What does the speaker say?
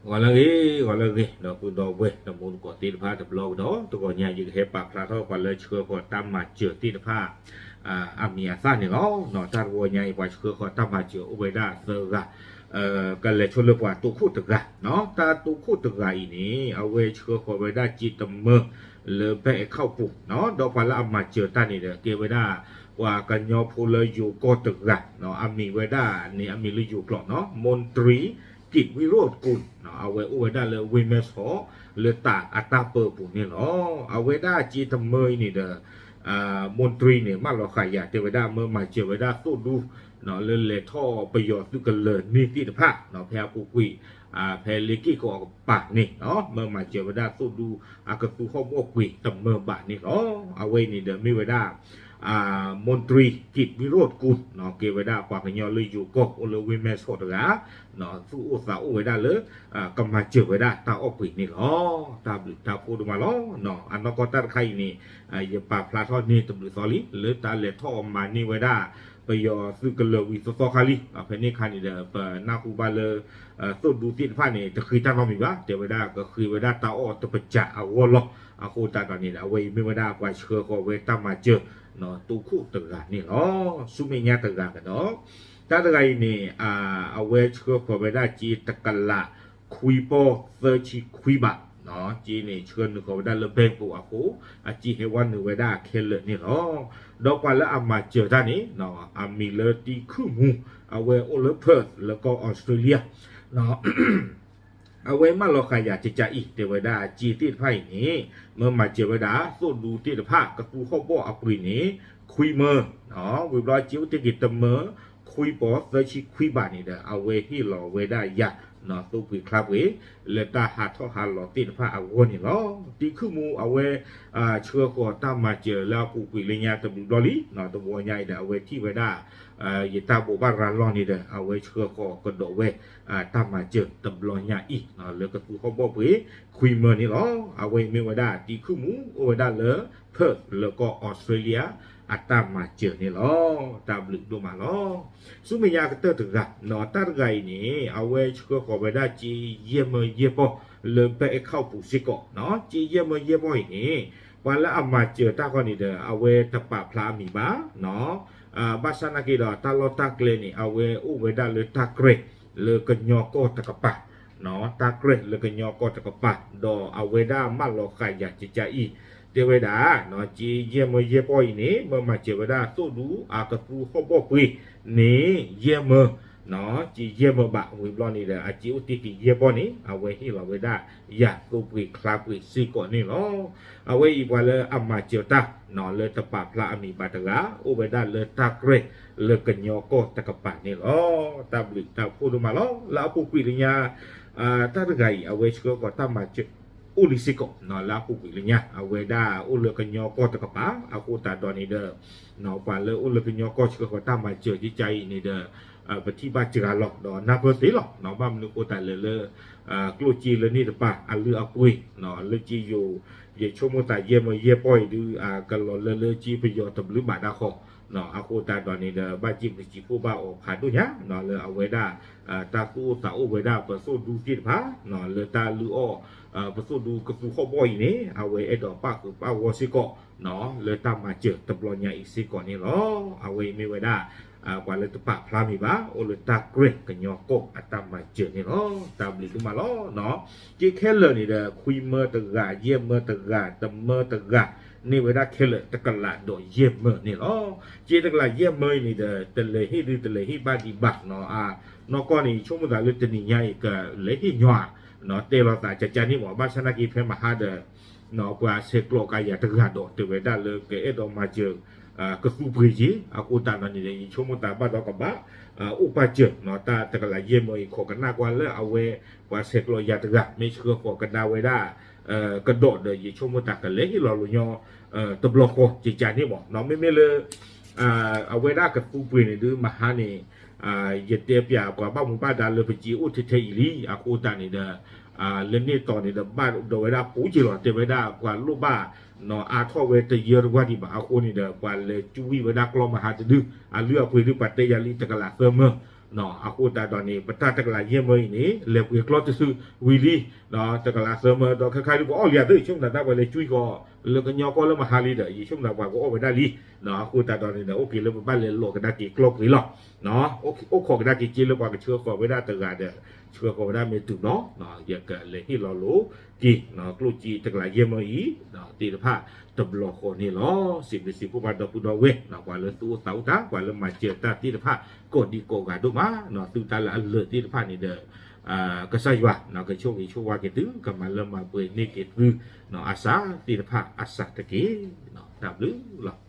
ဂီၤလၢအဂ့ၤ, ဂီၤလၢအဂ့ၤ ဒီပုၢ်ဒီဝဲၢ် ဒီမူသကိးသ့ၣ်တဖၣ် တဘျီကဒီး တဂီၤညါ ယကဟဲပာ်ဖျါထီၣ်ပှၤလၢဆှၢဃီၤတၢ်မၤစၢၤသ့ၣ်တဖၣ် အမံၤအသၣ်န့ၣ်လီၤ. တၢ်တဂီၤညါအံၤ ပှၤဆှၢဃီၤတၢ်မၤစၢၤအိၣ်ဝဲဒၣ်သၢဂၤ, ကလဲၤဆိလၢပှၤတိခိၣ်တဂၤ, တၢ်တိခိၣ်တဂၤအံၤန့ၣ် အဝဲဆှၢဃီၤဝဲဒၣ်စ့တမၢလၢ bank account ပူၤ, ဒီးပှၤလၢအမၤစၢၤတၢ်န့ၣ်ဒီး ကဲဝဲဒၣ် ပှၤကညီဖိလၢယိၤကီၢ်တဂၤ, အမံၤဝဲဒၣ်န့ၣ် အမံၤလၢယိၤကျိာ်နီၤ မွန်တြီ ကံးဝံရိၣ်ကူၣ်, အဝဲအိၣ်ဝဲဒၣ်လၢ ဝ့ၢ်မဲၢ်ဆီး လၢတၢ်အတၢ်ပၢပူၤန့ၣ်လီၤ. အဝဲဒၣ်စ့တမၢအံၤန့ၣ်ဒီး မွန်တြီန့ၣ် မၢလီၤဃာ်ယၤ တဲဝဲဒၣ် မၢမၤစၢၤဝဲဒၣ်သိၣ်ဒူ လၢလဲၤထီၣ်ပယီၤသုးကလၢၤန့ၢ်သ့ၣ်တဖၣ် ဖဲအပူၤကွံာ် ဖဲလ့က့ၢ်ကီးအကပၤန့ၣ် မၢမၤစၢၤဝဲဒၣ်သိၣ်ဒူအကသူဟီၣ်ဘီၣ်ကွံာ်တမၢဘၣ်န့ၣ်လီၤ. အဝဲအံၤန့ၣ်ဒီးမ့ၢ်ဝဲဒၣ် မွန်တြီ ကံးဝံရိၣ်ကူၣ်, ကဲဝဲဒၣ်ပှၤကညီလၢယိၤကီၢ် အိၣ်လၢဝ့ၢ်မဲၢ်ဆီးတဂၤ, သူၣ်အိၣ်သးအိၣ်ဝဲဒၣ်လၢ ကမၤစၢၤဝဲဒၣ်တၢ်အီၣ်ပှ့ၤန့ၣ်လီၤ. တၢ်ဘျုးတၢ်ဖှိၣ်ဒိၣ်မးလီၤ. အနီၢ်ကီၢ်တၢ်တခါအံၤန့ၣ် ယပာ်ဖျါထီၣ်န့ၢ်တဘျုးသီလံ လၢတၢ်လဲၤထီၣ်မၤန့ၢ်ဝဲဒၣ် ပယီၤသုးကလၢၤဝံၤသီသီခါလံ. ဖဲန့ၣ်အခါန့ၣ်ဒီး ပနၢ်ဟူဘၣ်လၢ သိၣ်ဒူသ့ၣ်တဖၣ်န့ၣ် တဃ့တၢ်နီတမံၤဘၣ်, တဲဝဲဒၣ်ကဃ့ဝဲဒၣ်တၢ်အီၣ်တပစးအဂီၢ်လီၤ. အဃိသတးဒီးန့ၣ်ဒီး အဝဲအံၤမ့ၢ်ဝဲဒၣ်ပှၤဆှၢဃီၤဝဲတၢ်မၤစၢၤ တိခိၣ်တဂၤန့ၣ်လီၤ. ဆူမဲာ်ညါတဂၤကဒီး တၢ်တဂၤအံၤန့ၣ် အဝဲဆှၢဃီၤဝဲဒၣ်စ့တကလးခွံပီၢ်သၢဆံခွံဘး, စ့န့ၣ်ဆှၢနုာ်ဃီၤဝဲဒၣ်လၢ bank ပူၤအဃိ အစ့ဟဲဝဲနုာ်ဝဲဒၣ်ခဲလၢာ်န့ၣ်လီၤ. ဒီးပှၤလၢအမၤစၢၤတၢ်န့ၣ် အမံၤလၢတံခုၣ်မူ, အဝဲအိၣ်လၢ Perth လၢကီၢ် Australia အဝဲမၢလီၤဃာ်ယၤကကးအံၤ တဲဝဲဒၣ်စ့သ့ၣ်တဖၣ်အံၤန့ၣ် မၢမၤစၢၤဝဲဒၣ် သိၣ်ဒူသ့ၣ်တဖၣ် ကသူဟီၣ်ဘီၣ်အပှ့ၤန့ၣ် ခွံမၢ, ဝံၤဘျီစ့အိၣ်တ့ၢ်က့ၤတမၢ ခွံပီၢ်သၢဆံခွံဘးန့ၣ်ဒီး အဝဲဟ့ၣ်လီၤဝဲဒၣ်ယၤ သိပှ့ၤချါပှ့ၤ လၢတၢ်ဟးထီၣ်ဟးလီၤသ့ၣ်တဖၣ်အဂီၢ်န့ၣ်လီၤ. တံခုၣ်မူအဝဲ ဆှၢဃီၤတၢ်မၤစၢၤလၢအပူၤကွံာ်လၢညါတဘျုးဘျီလံ, တဘျီညါအံၤဒီး အဝဲထံၣ်ဝဲဒၣ် ယတၢ်ဘိးဘၣ်ရၤလီၤန့ၣ်ဒီး အဝဲဆှၢဃီၤကဒီးဝဲ တၢ်မၤစၢၤတဘျီညါအံၤ လၢကသူဟီၣ်ဘီၣ်ပှ့ၤ ခွံမၢန့ၣ်လီၤ. အဝဲအံၤမ့ၢ်ဝဲဒၣ်တံခုၣ်မူ အိၣ်ဝဲဒၣ်လၢ Perth လၢကီၢ် Australia အတၢ်မၤစၢၤန့ၣ်လီၤ. တၢ်ဘျုးဒိၣ်မးလီၤ. ဆူမဲာ်ညါကတၢၢ်တဂၤ, တၢ်တဂၤအံၤန့ၣ် အဝဲဆှၢဃီၤဝဲဒၣ်စ့ယဲၢ်မၢယဲၢ်ပီၢ်လၢ bank account ပူၤစ့ၢ်ကီး, စ့ယဲၢ်မၢယဲၢ်ပီၢ်အံၤန့ၣ် ပှၤလၢအမၤစၢၤတၢ်ဃီန့ၣ်ဒီး အဝဲတပာ်ဖျါအမံၤဘၣ် ဘၣ်ဆၣ်နာ်က့ဒီး တၢ်လီၢ်တၢ်ကျဲန့ၣ် အဝဲအိၣ်ဝဲဒၣ်လၢတၢ်ကြဲးလၢကညီကီၢ်တကပၤ, တၢ်ကြဲးလၢကညီကီၢ်တကပၤ, ဒီးအဝဲဒၣ်မၢလီၤဃာ်ယၤကကးအံၤ တဲဝဲဒၣ် စ့ယဲၢ်မၢယဲၢ်ပီၢ်အံၤန့ၣ် မၢမၤစၢၤဝဲဒၣ်သိၣ်ဒူအကသူဟီၣ်ဘီၣ်ပှ့ၤန့ၣ် ယဲၢ်မၢ စ့ယဲၢ်မၢဘး ဝံၤဘျီန့ၣ်ဒီး အစ့အိၣ်တ့ၢ်က့ၤယဲၢ်ပီၢ်န့ၣ် အဝဲဟ့ၣ်လီၤဝဲဒၣ်ယၤသိပှ့ၤချါပှ့ၤစ့ၢ်ကီးန့ၣ်လီၤ. အဝဲအံၤပှၤလၢအမၤစၢၤတၢ် လၢတပာ်ဖျါအမံၤဘၣ်တဂၤ အိၣ်ဝဲဒၣ်လၢတၢ်ကြဲးလၢကညီကီၢ်တကပၤန့ၣ်လီၤ. တၢ်ဘျုးတၢ်ဖှိၣ်ဒိၣ်မးလီၤ. လၢအပူၤကွံာ်လၢညါ တၢ်တဂၤအံၤ အဝဲဆှၢဃီၤတၢ်မၤစၢၤ အိၣ်လံစ့ၢ်ကီး လၢအပူၤကွံာ်လၢညါ အဝဲဒၣ်အိၣ်လၢကညီကီၢ်တကပၤ အဃိသတးဒီးန့ၣ်ဒီး ပှၤလၢအိၣ်လၢကညီကီၢ်ဆှၢဃီၤတၢ်မၤစၢၤကကါအံၤန့ၣ်ဒီး ပထံၣ်ဘၣ်စှၤလီၤ ဒီးနၢ်ပၢၢ်သ့လီၤ. ဘၣ်မနုၤအဃိသတးလဲၣ်လၢ ကျိၣ်စ့လၢန့ၣ်တပၤ အလုၢ်အပှ့ၤ လၢက့ယိၤ ယဆိကမိၣ်သးယဲၢ်မၢယဲၢ်ပီၢ်အံၤဒုး ကလီၤလၢလၢက့ပယီၤတဘျုးဘၣ်ဒၣ်ဃီ အဃိသတးဒီးန့ၣ်ဒီး ဘၣ်စ့ပစံးဖိဘၣ်အီၤဖးဒိၣ်ညါ လၢအဝဲဒၣ် တၢ်သူၣ်အိၣ်သးအိၣ်ဝဲဒၣ်ပသိၣ်ဒူသ့ၣ်တဖၣ် လၢတၢ်လုၢ်အီၣ် ပသိၣ်ဒူကသူဟီၣ်ဘီၣ်အံၤန့ၣ် အဝဲအဲၣ်ဒိးပၣ်ဃုာ်ပၣ်ဂီၢ်စ့ၢ်ကီး လၢတၢ်မၤစၢၤတဘျီညါအံၤစ့ၢ်ကီးန့ၣ်လီၤ. အဝဲအံၤမ့ၢ်ဝဲဒၣ် ပှၤလၢတပာ်ဖျါမံၤဘၣ် အိၣ်လၢတၢ်ကြဲးကညီကီၢ်အတၢ်မၤစၢၤန့ၣ်လီၤ. တၢ်ဘျုးဒိၣ်မးလီၤ. က့ခဲလၢာ်န့ၣ်ဒီး ခွံမၢတဂၤ ယဲၢ်မၢတဂၤ တမၢတဂၤ န့ၢ်ဝဲဒၣ်ခဲလၢာ်တကလးဒီးယဲၢ်မၢန့ၣ်လီၤ. က့တကလးယဲၢ်မၢအံၤန့ၣ်ဒီး တလဲၤဟ့ၣ်ဒုးတလဲၤဟ့ၣ်ဘၣ်ဒံးဘၣ် နီၢ်ကီၢ်န့ၣ် ယဆိကမိၣ်သးလၢတနံၤညါအံၤ ကလဲၤဟ့ၣ်ညီ တဲလီၤသးကကါန့ၣ်မး ဘၣ်ဆၣ်နာ်က့ဖဲမဟါဒီး ပှၤဆဲးကျိးကယၤတဂၤဒီး တဲဝဲဒၣ်လၢကအဲၣ်ဒိးမၤစၢၤ ကသူပှ့ၤက့ၤ အဃိသတးဒီးန့ၣ်ဒီး ယဆိကမိၣ်သးဘၣ်ဒီးကဘၣ် အိၣ်ပာ်စၢၤ တၢ်တကလးယဲၢ်မၢအံၤ ခိးကနၣ်ကွၢ်လၢအဝဲ ပှၤဆဲးကျိးယၤတဂၤ မ့ၢ်ဆှၢဃီၤကဒါဝဲဒၣ် ကဒီးဒီး ယဆိကမိၣ်သးကလဲၤဟ့ၣ်လီၤလိာ်ညီ တဘျီဃီကကါန့ၣ်မး မ့မ့ၢ်လၢ အဝဲဒၣ်ကသူပှ့ၤန့ၣ်ဒုး မဟါန့ၣ် ယတဲပၠးပှၤဘၣ်မူဘၣ်ဒါလၢပစ့အိၣ်ထဲထဲအံၤလံ အဃိသတးန့ၣ်ဒီး လၢန့ၣ်တီးန့ၣ်ဒီး ဘၣ်ဒိဝဲဒၣ်ပူၤက့ၤလီၤ တဲဝဲဒၣ်ပှၤလိၣ်ဘၣ် အါထီၣ်ဝဲတယၢတဝၢ်ဒံးဘၣ် အဃိန့ၣ်ဒီး ပှၤလဲၤကွံာ်ဝဲဒၣ်ကျီမဟါတဒု အလုၢ်အပှ့ၤဒုး ပှၤတဲယၤလံတကလးသၢမၢ အဃိသတးဒီးန့ၣ် ပတၢ်တကလးယဲၢ်မၢအံၤန့ၣ် လဲၤပှ့ၤကျီတစုဝံၤလံ, တကလးသၢမၢဒီး ခဲခါဒုးပအီၣ်လံအသး ယဆိကမိၣ်သးပှၤလဲၤကွံကီး လၢကညီကီၢ်လၢမဟါလံဒီး ယဆိကမိၣ်သးပှၤကအီၣ်ဝဲဒၣ်လံ. အဃိသတးဒီးန့ၣ်ဒီး အိၣ်က့ၤလၢပဘၣ်လဲၤလီၤကဒါက့ၤကျီပှ့ၤလီၤ. အိၣ်ခိးကဒါက့ၤက့လၢပှၤကဆှၢဃီၤဝဲဒၣ်တဂၤဒီး ဆှၢဃီၤဝဲဒၣ်မ့ၢ်တုၤဘျီ, ယကလဲၤဟ့ၣ်လီၤလိာ်က့ၤ ကျိၣ်စ့တကလးယဲၢ်မၢအံၤ သ့ၣ်တဖၣ်တဘျီဃီန့ၣ်လီၤ. စံးဘျုးစံးဖှိၣ်ပှၤဒီပုၢ်ဒီဝဲၢ် ပှၤလၢသူၣ်အိၣ်သးအိၣ်တၢ် ပှၤလၢမၤစၢၤတၢ်သ့ၣ်တဖၣ် ကိးဒံကိးဂၤဒိၣ်မး, သုတၢ်လၢအလၢာ်သ့ၣ်တဖၣ်န့ၣ်ဒီး ကစၢ်ယွၤ ကဆိၣ်ဂ့ၤဆိၣ်ဝါက့ၤသု ကမၤလၢမၤပှဲၤန့ၢ်က့ၤသု အစၢ်သ့ၣ်တဖၣ်အစၢ်တက့ၢ်. တၢ်ဘျုးလီၤ.